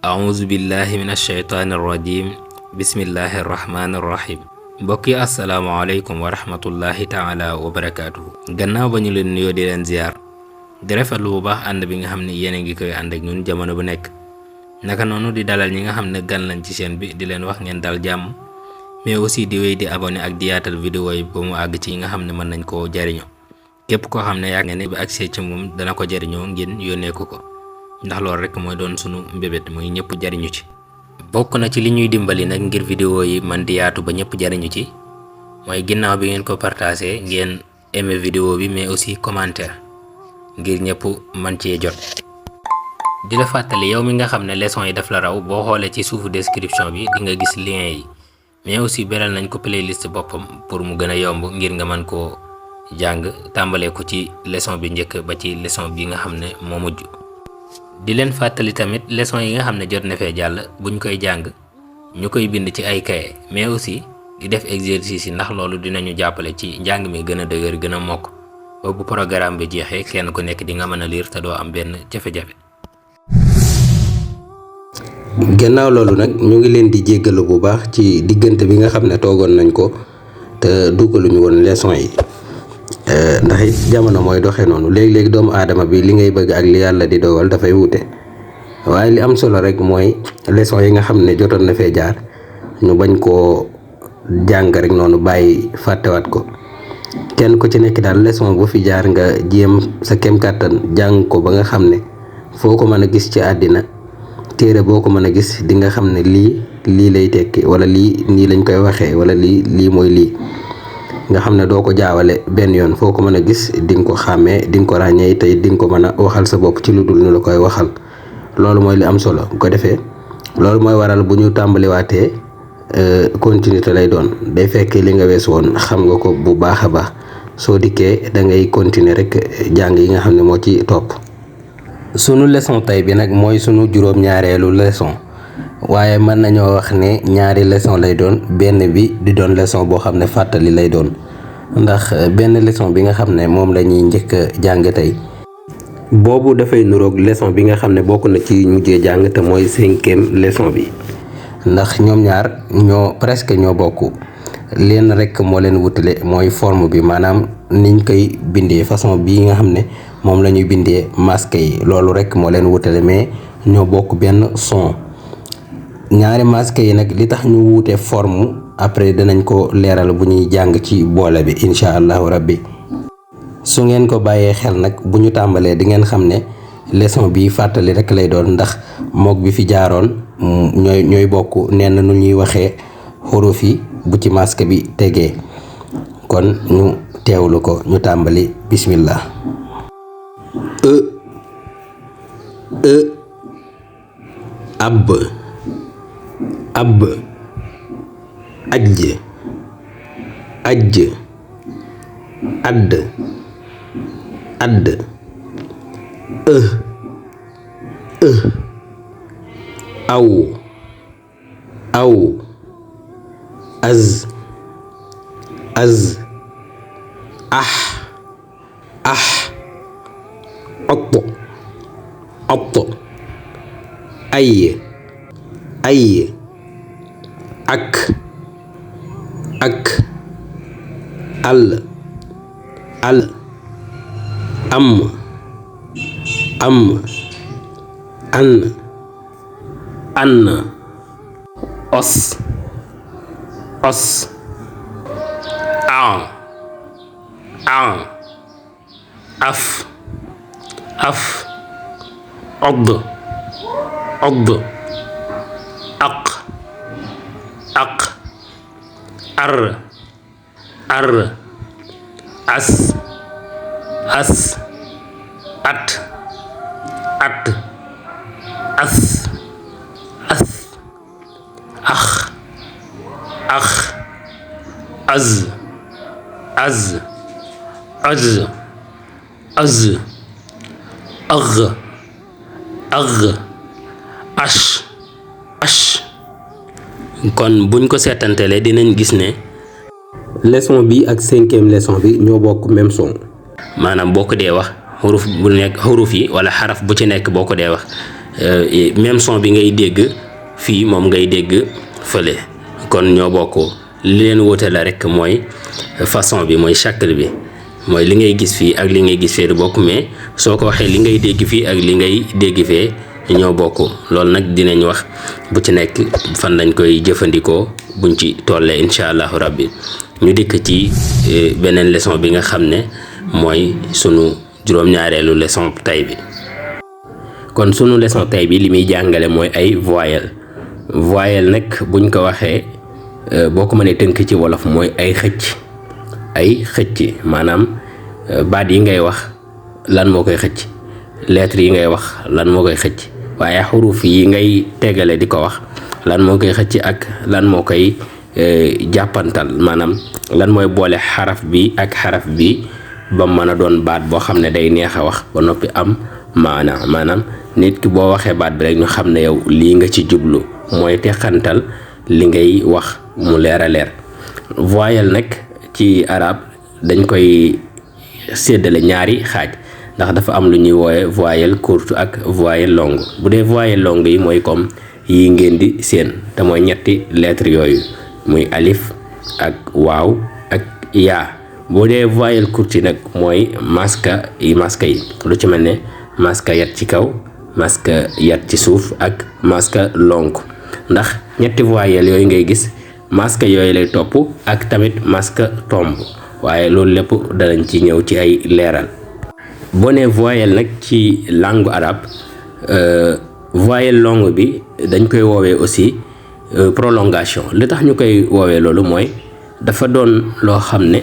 auzu billahi min ashaytaani rajim bismillahi rahmaani rahim mbokk yi asalaamaaleykum wa rahmatullahi taala wa barakaatuhu. gannaaw ba ñu leen nuyoo di leen ziar di rafetlu bu baax ànd bi nga xam ne yéen a ngi koy ànd ak ñun jamono bu nekk, naka noonu di dalal ñi nga xam ne gan lañ ci chaîne bi di leen wax ngeen dal jàmm, mais aussi di wéy di abonné ak di yaatal vidéo yi ba mu àgg ci yi nga xam ne mën nañ koo jariñoo. képp koo xam ne yaa nga ne ba agsee ci moom dana ko jariñoo ngeen yónnee ko ndax loolu rek mooy doon sunu mbébét mooy ñëpp jariñu ci. bokk na ci li ñuy dimbali nag ngir vidéo yi man di yaatu ba ñëpp jariñu ci mooy ginnaaw bi ngeen ko partagé ngeen aimé vidéo bi, mais aussi commentaire ngir ñëpp man cee jot. di la fàttali yow mi nga xam ne leçon yi daf la raw, boo xoolee ci suufu description bi di nga gis lien yi, mais aussi beral nañ ko playlist boppam pour mu gën a yomb ngir nga mën koo jàng tàmbalee ko ci leçon bi njëkk ba ci leçon bi nga xam ne moo mujj. di leen fàttali tamit leçon yi nga xam ne jot na fee jàll buñ koy jàng ñu koy bind ci ay kaye, mais aussi di def exercice yi ndax loolu dinañu jàppale ci njàng mi gën a dëgër gën a mokk ba bu programme bi jeexee kenn ku nekk di nga mën a lire te doo am benn jafe-jafe. gannaaw loolu nag ñu ngi leen di jéggalu bu baax ci diggante bi nga xam ne toogoon nañ ko te dugaluñu woon leçon yi ndax it jamono mooy doxee noonu, léegi-léegi doomu aadama bi li ngay bëgg ak li yàlla di dogal dafay wute, waaye li am solo rek mooy leçon yi nga xam ne jotoon na fee jaar ñu bañ koo jàng rek noonu bàyyi fàttewaat ko. kenn ku ci nekk daal leçon bu fi jaar nga jéem sa kem kàttan jàng ko ba nga xam ne foo ko mën a gis ci àddina, téere boo ko mën a gis di nga xam ne lii lay tekki, wala lii nii lañ koy waxee, wala lii mooy lii, nga xam ne doo ko jaawale benn yoon. foo ko mën a gis di nga ko xàmmee, di nga ko ràññee, tey di nga ko mën a waxal sa bopp ci lu dul ñu la koy waxal. loolu mooy li am solo. bu ko defee loolu mooy waral bu ñu tàmbaliwaatee continuité lay doon, day fekk li nga wees woon xam nga ko bu baax a baax. soo dikkee da ngay continuer rek jàng yi nga xam ne moo ci topp. sunu leçon tey bi nag mooy sunu juróom-ñaareelu leçon, waaye mën nañoo wax ne ñaari leçon lay doon. benn bi di doon leçon boo xam ne fàttali lay doon, ndax benn leçon bi nga xam ne moom la ñuy njëkk a jàng tey boobu dafay nuroog leçon bi nga xam ne bokk na ci mujjee jàng te mooy 5e leçon bi, ndax ñoom ñaar presque ñoo bokk. leen rek moo leen wutale mooy forme bi, maanaam niñ koy bindee, façon bii nga xam ne moom la ñuy bindee masque yi, loolu rek moo leen wutale, mais ñoo bokk benn son. ñaari masque yi nag li tax ñu wuute forme après danañ ko leeral bu ñuy jàng ci boole bi incha allahu rabbi. su ngeen ko bàyyee xel nag bu ñu tàmbalee di ngeen xam ne leçon bi fàttali rek lay doon, ndax mook bi fi jaaroon ñooy bokk nenn nu ñuy waxee xuruf yi bu ci masque bi tegee. kon ñu teewlu ko, ñu tàmbali bismillah. ab ajj add aw az ott ay ak al am an os an af odd aq ar as at as ax az ag ash. kon buñ ko seetantelee dinañ gis ne leçon bi ak 5e leçon bi ñoo bokk même son. maanaam boo ko dee wax xuruf bu nekk xuruf yi wala xaraf bu ci nekk boo ko dee wax même son bi ngay dégg fii moom ngay dégg fële kon ñoo bokk li leen wute la rek mooy façon bi mooy shakl bi mooy li ngay gis fii ak li ngay gis fee du bokk mais soo ko waxee li ngay dégg fii ak li ngay dégg fee ñoo bokk loolu nag dinañ wax bu ci nekk fan lañ koy jëfandikoo buñ ci tollee incha allahu rabbi ñu dikk ci beneen leçon bi nga xam ne mooy sunu juróom-ñaareelu leçon tay bi. kon sunu leçon tay bi li muy jàngale mooy ay voyelle nag buñ ko waxee boo ko mënee tënk ci wolof mooy ay xëcc maanaam baat yi ngay wax lan moo koy xëcc lettres yi ngay wax lan moo koy xëcc waaye xuruf yi ngay tegale di ko wax lan moo koy xëcc ak lan moo koy jàppantal maanaam lan mooy boole xaraf bi ak xaraf bi ba mën a doon baat boo xam ne day neex a wax ba noppi am maanaam nit ki boo waxee baat bi rek ñu xam ne yow lii nga ci jublu mooy teqantal li ngay wax mu leer a leer. voyelle nag ci arab dañ koy séddale ñaari xaaj ndax dafa am lu ñuy woowe voyelle courte ak voyelle longue bu dee voyelle longue yi mooy comme yi ngeen di seen te mooy ñetti lettres yooyu muy alif ak waaw ak yaa. boo dee voyelle courte yi nag mooy maska yi lu ci mel ne maska yat ci kaw maska yat ci suuf ak maska longue ndax ñetti voyelle yooyu ngay gis maska yooyu lay topp ak tamit maska tomb waaye loolu lépp danañ ci ñëw ci ay leeral. boo nee voyelle nag ci langue arabe voyelle longue bi dañ koy woowee aussi prolongation li tax ñu koy woowee loolu mooy dafa doon loo xam ne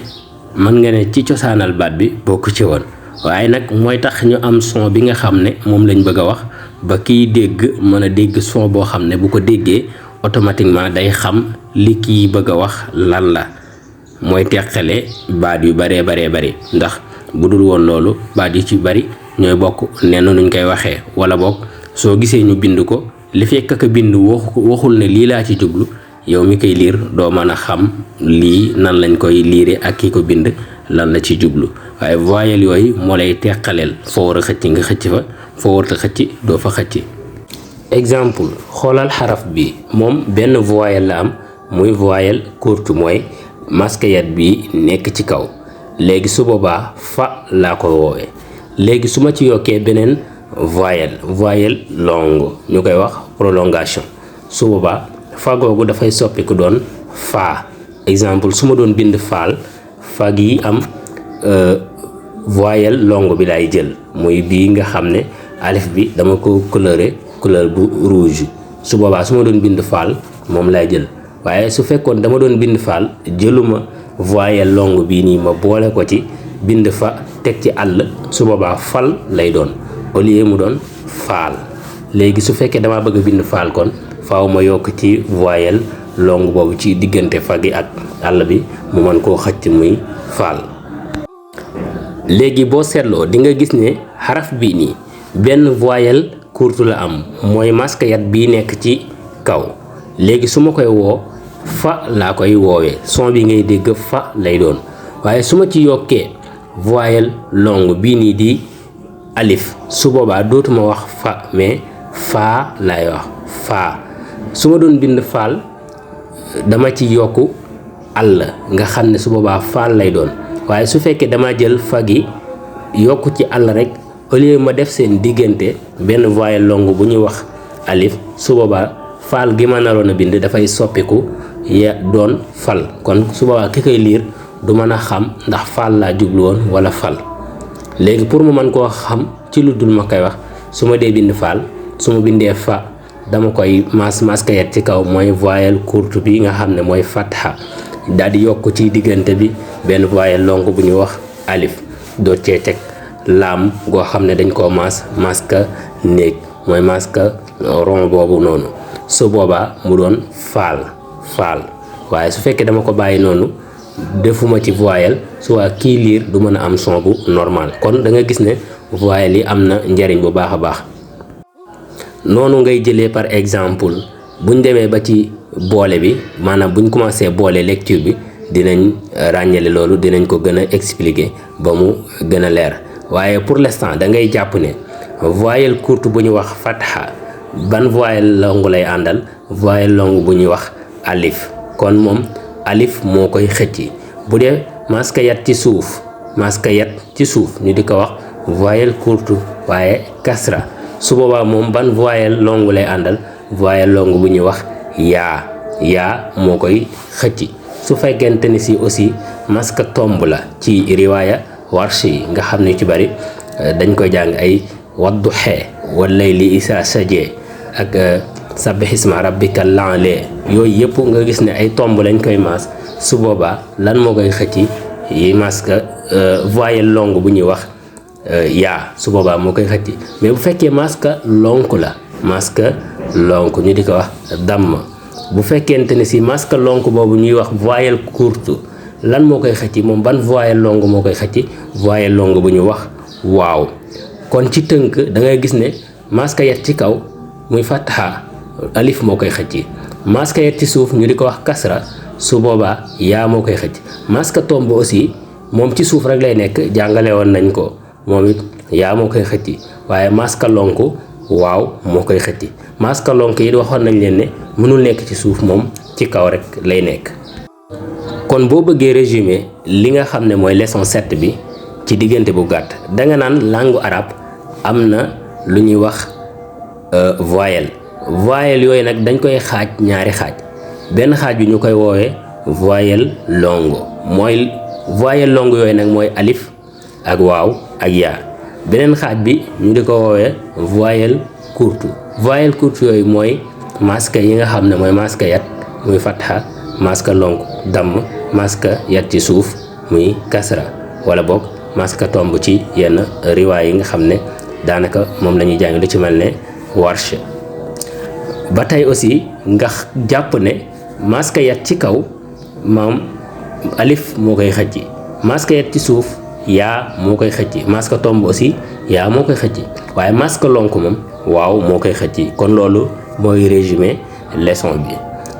mën nga ne ci cosaanal baat bi bokk ci woon waaye nag mooy tax ñu am son bi nga xam ne moom lañ bëgg a wax ba kiy dégg mën a dégg son boo xam ne bu ko déggee automatiquement day xam li kiy bëgg a wax lan la mooy teqale baat yu baree bari ndax bu dul woon loolu baat yu ci bari ñooy bokk nenn nuñ koy waxee wala bokk soo gisee ñu bind ko li fekk ka bind waxul ne lii laa ci jublu yow mi koy liir doo mën a xam lii nan lañ koy liire ak ki ko bind lan la ci jublu waaye voyelle yooyu moo lay teqaleel foo war a xëcc nga xëcc fa foo war a xëcc doo fa xëcc. exemple xoolal xaraf bi moom benn voyelle la am muy voyelle courte mooy maskayat bi nekk ci kaw léegi su boobaa fa laa ko woowee léegi su ma ci yokkee beneen voyelle longue ñu koy wax prolongation su boobaa fa googu dafay soppiku doon faa exemple su ma doon bind faal fa gi am voyelle longue bi laay jël muy bii nga xam ne alif bi dama ko couleur bu rouge su boobaa su ma doon bind faal moom laay jël waaye su fekkoon dama doon bind faal jëluma voyelle longue bii nii ma boole ko ci bind fa teg ci àll su boobaa fal lay doon au lieu mu doon faal léegi su fekkee dama bëgg a bind faal kon faaw ma yokk ci voyelle longue boobu ci diggante fa gi ak àll bi mu mën koo xëcc muy faal. léegi boo seetloo di nga gis ne xaraf bii nii benn voyelle courte la am mooy maskayat bii nekk ci kaw léegi su ma koy woo fa laa koy woowee son bi ngay dégg fa lay doon waaye su ma ci yokkee voyelle longue bii nii di alif su boobaa dootuma wax fa mais faa laay wax faa su ma doon bind faal dama ci yokku àll nga xam ne su boobaa faal lay doon waaye su fekkee dama jël fa gi yokku ci àll rek au lieu ma def seen diggante benn voyelle longue bu ñuy wax alif su boobaa faal gi ma naroon a bind dafay soppiku ya doon fal kon su boobaa ki koy liir du mën a xam ndax faal laa jublu woon wala fal léegi pour mu mën koo xam ci lu dul ma koy wax su ma dee bind faal su ma bindee fa dama koy maskayat ci kaw mooy voyelle courte bi nga xam ne mooy fatha daal di yokk ci diggante bi benn voyelle longue bu ñuy wax alif doo cee teg laam goo xam ne dañ koo maska néeg mooy maska rond boobu noonu su boobaa mu doon faal waaye su fekkee dama ko bàyyi noonu defuma ci voyelle su waa kii liir du mën a am son bu normal kon da nga gis ne voyelle yi am na njariñ bu baax a baax. noonu ngay jëlee par exemple buñ demee ba ci boole bi maanaam buñ commencé boole lecture bi dinañ ràññale loolu dinañ ko gën a expliquer ba mu gën a leer waaye pour l'instant da ngay jàpp ne voyelle courte bu ñu wax fatha ban voyelle longue lay àndal? Voyelle longue bu ñuy wax alif. kon moom alif moo koy xëcci. bu dee maska yat ci suuf ñu di ko wax voyelle courte waaye kasra. su boobaa moom ban voyelle longue lay àndal? voyelle longue bu ñuy wax yaa moo koy xëcci. su fekkente ni si aussi maska tomb la ci riwaaya warsh yi nga xam ne ci bari dañ koy jàng ay wadduhee wal layli isaa sajee ak sabbih isma rabbikal a'laa yooyu yëpp nga gis ne ay tomb lañ koy maas. su boobaa lan moo koy xëcci? yi maska voyelle longue bu ñuy wax yaa. su boobaa moo koy xëcci. mais bu fekkee maska lonk la, maska lonk ñu di ko wax damm. bu fekkente ne si maska lonk boobu ñuy wax voyelle courte lan moo koy xëcci? moom ban voyelle longue moo koy xëcci? voyelle longue bu ñu wax waaw. kon ci tënk da ngay gis ne maska yat ci kaw muy fatha alif moo koy xëcci. maska yat ci suuf ñu di ko wax kasra. su boobaa yaa moo koy xëcc. maska tomb aussi moom ci suuf rek lay nekk, jàngale woon nañ ko, moom it yaa moo koy xëcc. waaye maska lonk waaw moo koy xëcc. maska lonk yi waxoon nañ leen ne mënul nekk ci suuf, moom ci kaw rek lay nekk. kon boo bëggee résumer li nga xam ne mooy leçon 7 bi ci diggante bu gàtt, danga naan langue arabe am na lu ñuy wax voyelle. voyelle yooyu nag dañ koy xaaj ñaari xaaj. benn xaaj bi ñu koy woowee voyelle longue. mooy voyelle longue yooyu nag mooy alif ak waaw ak yaa. beneen xaaj bi ñu di ko woowee voyelle courte. voyelle courte yooyu mooy maska yi nga xam ne mooy maska yat muy fatha, maska lonk damm, maska yat ci suuf muy kasra, wala boog maska tomb ci yenn riwaay yi nga xam ne daanaka moom la ñuy jàng lu ci mel ne warsh. ba tey aussi nga jàpp ne maska yat ci kaw moom alif moo koy xëcc. maska yat ci suuf yaa moo koy xëcc. maska tomb aussi yaa moo koy xëcc. waaye maska lonk moom waaw moo koy xëcc. kon loolu mooy résumé leçon bi.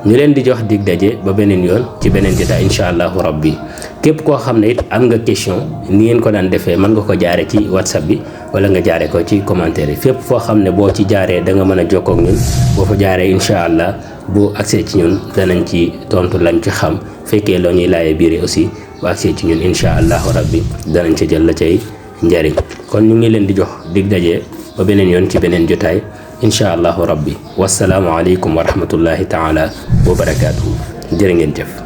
ñu leen di jox dig daje ba beneen yoon ci beneen jotaay incha allahu rabbi. képp koo xam ne it am nga question ni ngeen ko daan defee mën nga ko jaare ci whatsapp bi wala nga jaare ko ci commentaire yi. fépp foo xam ne boo ci jaaree da nga mën a jokkoo ak ñun boo fa jaaree incha allah bu accès ci ñun danañ ci tontu lañ ci xam. fekkee loo ñuy laajee biir aussi bu accès ci ñun incha allahu rabbi danañ ca jël la cay njariñ. kon ñu ngi leen di jox dig daje ba beneen yoon ci beneen jotaay incha allahu rabbi. wasalaamu aleykum wa rahmatullahi taala wa barakaatuhu. jërë ngeen jëf.